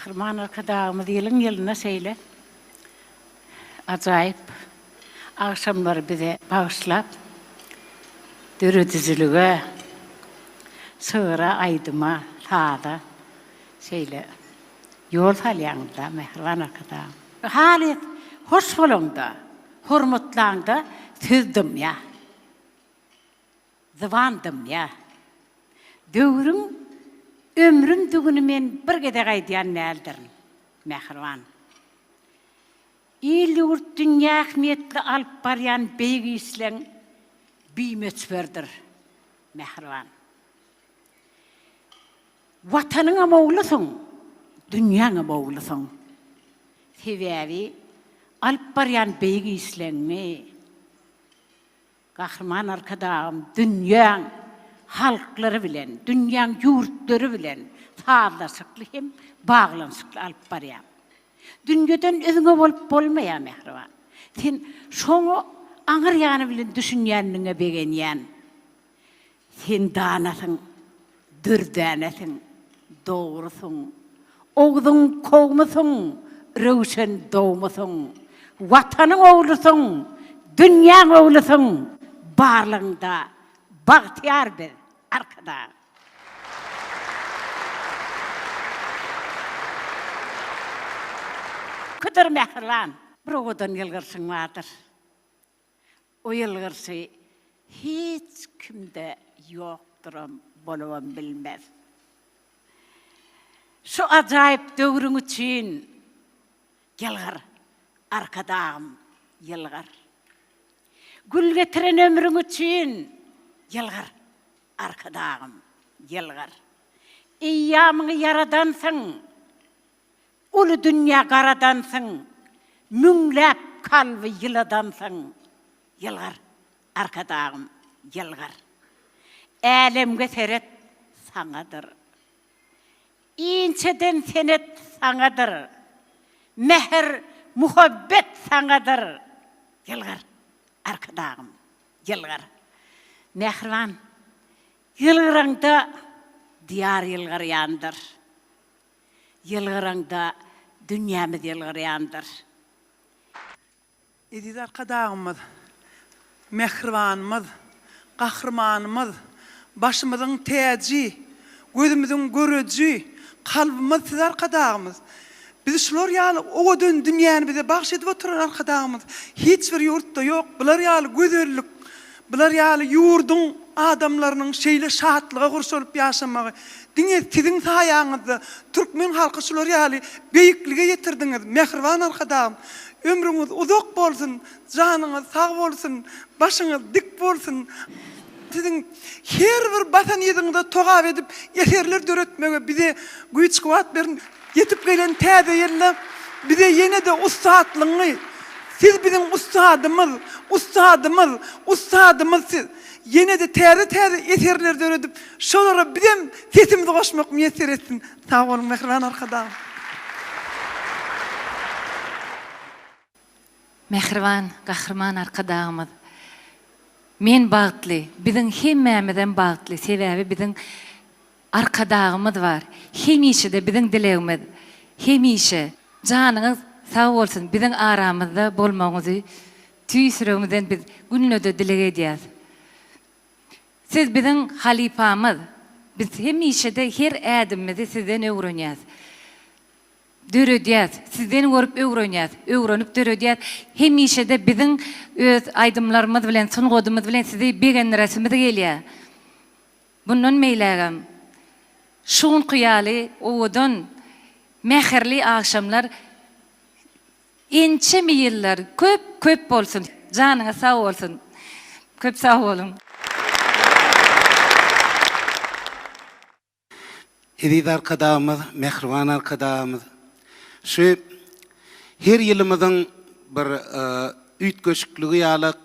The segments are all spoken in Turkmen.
Gahryman Arkadagymyz ýylyň-ýylyna şeýle ajaýyp agşamlary bize bagyşlap, döredijilige, şygra, aýdyma, saza şeýle ýol salýaňyz-da, mähriban Arkadagym. Halys hoş bolaňda, hormatlaňda söz dymýar. Zyban dymýar. Döwrüň ömrümdigini men bir gezek aýdýan däldirin, mähriban. Il-ýurt dünýä ähmiýetli alyp barýan beýik işleň bimöçberdir, mähriban. Watanyňam oglusyň, dünýäňem oglusyň. Sebäbi alyp barýan beýik işleňi Gahryman Arkadagym dünýäň halklary bilen, dünýäň ýurtlary bilen sazlaşykly hem baglanyşykly alyp barýaň. Dünýeden üzňe bolup bolmaýar, mähriban. Sen şoňa aňyr ýany bilen düşünýändigiňe begenýän. Sen danasyň, dürdänesiň, dogrusyň, Ogzuň kowmusyň, röwşen dogmusyň, Watanyň oglusyň, dünýäň oglusyň, Barlygyňda bagtyýar biz, Arkadag! Kydyr mähriban, bir owadan ýylgyrşyň bardyr. O ýylgyrşy hiç kimde ýokduram, bolubam bilmez. Şu ajaýyp döwrüň üçin ýylgyr, Arkadagym, ýylgyr. Gül getiren ömrüň üçin ýylgyr, Arkadagym, ýylgyr. Eýýamyňy ýaradansyň, Uly dünýä garadansyň, Müňläp kalby ýyladansyň. Ýylgyr, Arkadagym, ýylgyr. Älemge seret, saňadyr. Inçeden senet saňadyr. Mähir, muhabbet saňadyr. Ýylgyr, Arkadagym, ýylgyr. Mähriban, ýylgyraňda Diýar ýylgyrýandyr. Ýylgyraňda dünýämiz ýylgyrýandyr. Eziz Arkadagymyz, mähribanymyz, Gahrymanymyz, başymyzyň täji, gözümiziň göreji, kalbymyz Siz Arkadagymyz. Biz şular ýaly owadan dünýäni bize bagş edip oturan Arkadagymyz hiç bir ýurtda ýok. Bular ýaly gözellik, bular ýaly ýurduň adamlarynyň şeýle şatlyga gurşalyp ýaşamagy diňe Siziň saýaňyzda türkmen halky şular ýaly beýiklige ýetirdiňiz. Mähriban Arkadagym, ömrüňiz uzak bolsun, janyňyz sag bolsun, başyňyz dik bolsun. Siziň her bir basan yzyňyza togap edip eserler döretmege bize güýç-kuwwat berin. Ýetip gelen täze ýylda bize ýene-de ussatlygyňy, Siz biziň ussadymyz, ussadymyz, ussadymyz siz, ýene-de täze-täze eserler döredip, şolara bizem sesimizi goşmak miýesser etsin. Sag boluň mähriban Arkadagym. Mähriban Gahryman Arkadagymyz Men bagtly, biziň hemmämizem bagtly, sebäbi biziň Arkadagymyz bar. Hemişe-de biziň dilegimiz, hemişe janyňyz sag bolsun, biziň aramyzda bolmagyňyzy tüýs ýüregimizden biz günde-de dileg edýäs. Siz biziň halypamyz, biz hemişe-de her ädimimizi sizden öwrenýäs. Döredýäs, sizden görüp öwrenýäs, öwrenip döredýäs. Hemişe-de biziň öz aýdymlarymyz bilen, sungadymyz bilen sizi begendiresimiz gelýär. Bundan beýlägem şu günki ýaly owadan, mähirli agşamlar ençeme ýyllar köp köp bolsun. Janyňyz sag bolsun. Köp sag boluň. Eziz Arkadagymyz, mähriban Arkadagymyz, şu her ýylymyzyň bir üýtgeşikligi ýalak,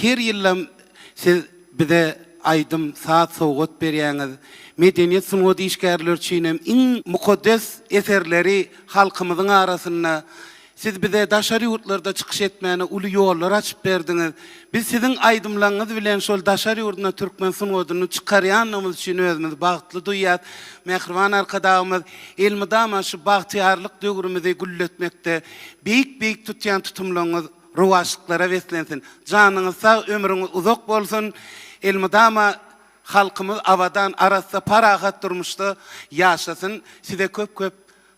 her ýyldam siz bize aýdym, saz sowgat berýäňiz. Medeniýet, sungat işgärleri üçin hem iň mukaddes eserleri halkymyzyň arasynda. Siz bize daşary ýurtlarda çykyş etmäne uly ýollar açyp berdiňiz. Biz siziň aýdymlaryňyz bilen şol daşary ýurduna türkmen sungatyny çykarýandygymyz üçin özümizi bagtly duýýas. Mähriban Arkadagymyz elmydama şu bagtyýarlyk döwrümizi gülletmekde beýik-beýik tutýan tutumlaryňyz rowaçlyklara beslensin. Janyňyz sag, ömrüňiz uzak bolsun. Elmydama halkymyz abadan, arassa, parahat durmuşda ýaşasyn. Size köp-köp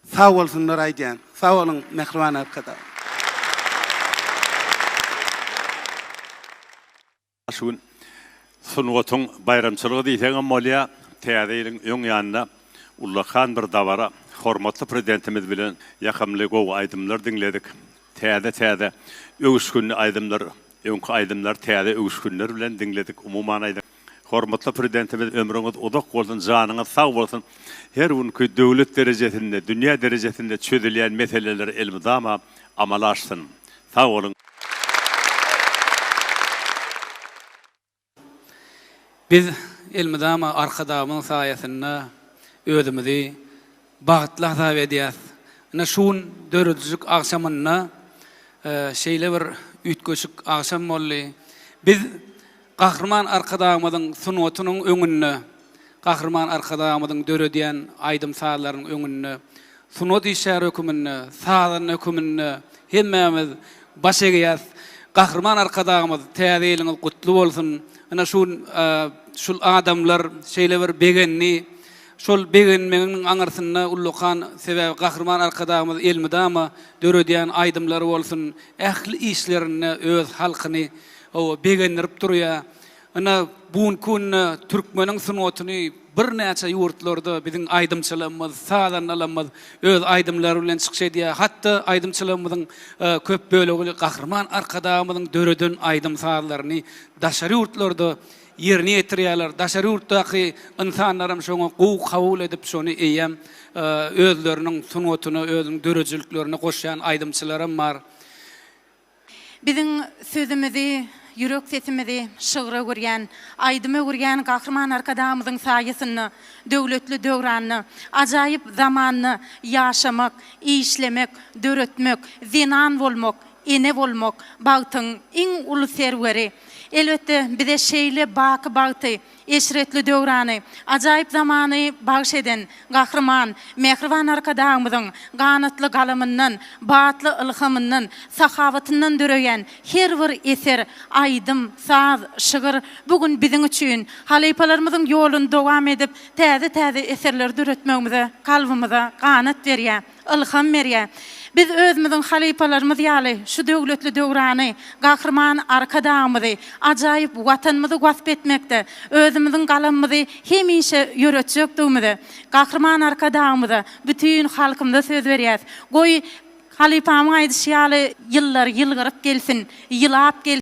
Sag bolsunlar aýdýan. Sag boluň Mähriban Arkadag. Şu gün sungatyň baýramçylygy diýseňem bolýar. Täze ýylyň öň ýanynda ullakan bir dabara hormatly Prezidentimiz bilen ýakymly gowy aýdymlar diňledik. Täze-täze öwüşginli aýdymlar, öňki aýdymlary täze öwüşginler bilen diňledik. Umuman aýdaň. Hormatly Prezidentimiz ömrüňiz uzak bolsun, janyňyz sag bolsun. Her günki döwlet derejesinde, dünýä derejesinde çözülýän meseleler elmydama amala aşsyn. Sag boluň. Biz elmydama Arkadagymyzyň saýasynda özümizi bagtly hasap edýäs. Ine şu gün döredijilik agşamynda şeýle bir üýtgeşik agşam boldy. Biz Gahryman Arkadagymyzyň sungatynyň öňünde, Gahryman Arkadagymyzyň döredýän aýdym-sazlarynyň öňünde sungat işgäri höküminde, sazanda höküminde hemmämiz baş egýäs. Gahryman Arkadagymyz Täze ýylyňyz gutly bolsun! Ine şu gün şul adamlar şeýle bir begendi. Şol begenmeginiň aňyrsynda ullakan sebäbi Gahryman Arkadagymyz elmydama döredýän aýdymlary bolsun, ähli işlerinde öz halkyny Hawa, begendirip durýar. Ine, bu günki günde türkmeniň sungatyny birnäçe ýurtlarda biziň aýdymçylarymyz, sazandalarymyz öz aýdymlary bilen çykyş edýär. Hatda aýdymçylarymyzyň köp bölegi Gahryman Arkadagymyzyň döreden aýdym-sazlaryny daşary ýurtlarda ýerine ýetirýärler. Daşary ýurtdaky ynsanlaram şoňa gowy kabul edip, şony eýýäm özleriniň sungatyna, özüniň döredijiliklerine goşýan aýdymçylaram bar. Biziň sözümizi, ýürek sesimizi şygra öwürýän, aýdyma öwürýän Gahryman Arkadagymyzyň saýasynda döwletli döwranda, ajaýyp zamanda ýaşamak, işlemek, döretmek, zenan bolmak, ene bolmak bagtyň iň uly serweri. Elbetde, bize şeýle baky bagty, Eşretli döwrany, ajaýyp zamany bagyş eden Gahryman, mähriban Arkadagymyzyň ganatly galamyndan, batly ylhamyndan, sahawatyndan döreýän her bir eser, aýdym, saz, şygyr bu gün biziň üçin, halypalarymyzyň ýoluny dowam edip, täze-täze eserleri döretmegimize, kalbymyza ganat berýär. Ylham berýär. Biz özümiziň halypalarymyz ýaly şu döwletli döwrany, Gahryman Arkadagymyzy, ajaýyp Watanymyzy wasp etmekde özümiziň galamymyzy hemişe ýöretjekdigimize Gahryman Arkadagymyza, bütin halkymyza söz berýäs. Goý, halypamyň aýdyşy ýaly, ýyllar ýylgyryp gelsin, ýylap gelsin.